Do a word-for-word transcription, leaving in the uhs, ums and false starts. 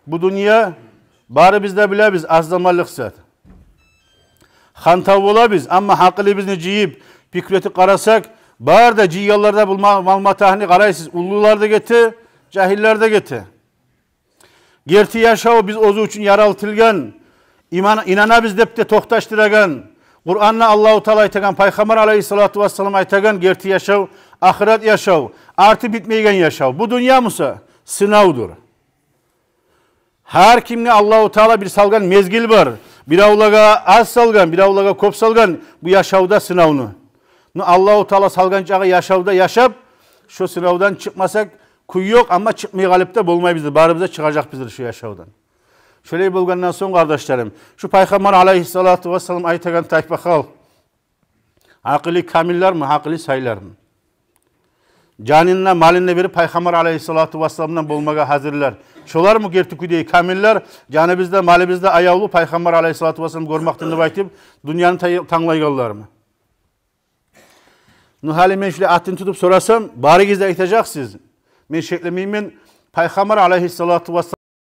Бу дюнья, барыбыз да билебиз, аз заманлыкъ зат. Хантав болабыз, амма гьакъылыбызны жыйып, пикру этип къарасакъ, бары да жыйгъанлар да, бу ма-, малуматны къарайсыз, уллулар да гете, жагьиллер де гете. Герти яшав биз оьзю учун яралдырылгъан, иман, инанабыз деп де токъташдырагъан, Къуранда Аллагьу Таала айтагъан, Пайхаммар алайгьиссалату вассалам айтагъан герти яшав, ахырат яшав, арты битмейген яшав. Бу дюнья буса сынавдур. Гьар кимге Аллагьу Таала бир салгъан мезгил бар. Биревлеге аз салгъан, биревлеге кёп салгъан бу яшавда сынавну. Ну, Аллагьу Таала салгъан чакъы яшавда яшап, шо сынавдан чыкъмасакъ кюй ёкъ, амма чыкъмай къалып да болмайбыз, барыбыз да чыгъажакъбыздыр шо яшавдан. Шолай болгъандан сонг, къардашларым, шу Пайхаммар алайгьиссалату вассалам айтагъан тайпа халкъ, гьакъылы камиллерми, гьакъылы сайлармы? Жанын да, малын да берип, Пайхаммар алайгьиссалату вассаламдан болмагъа гьазирлер. Шолармы герти кюйдеги камиллер, жаныбыз да, малыбыз да аявлу, Пайхаммар алайгьиссалату вассалам гёрмекден деп айтып, дюньяны тай-, танглайгъанлармы? Ну, гьали мен шулай атын тутуп сорасам, барыгъыз да айтажакъсыз. Мен шеклемеймен, Пайхаммар алайгьиссалату вассалам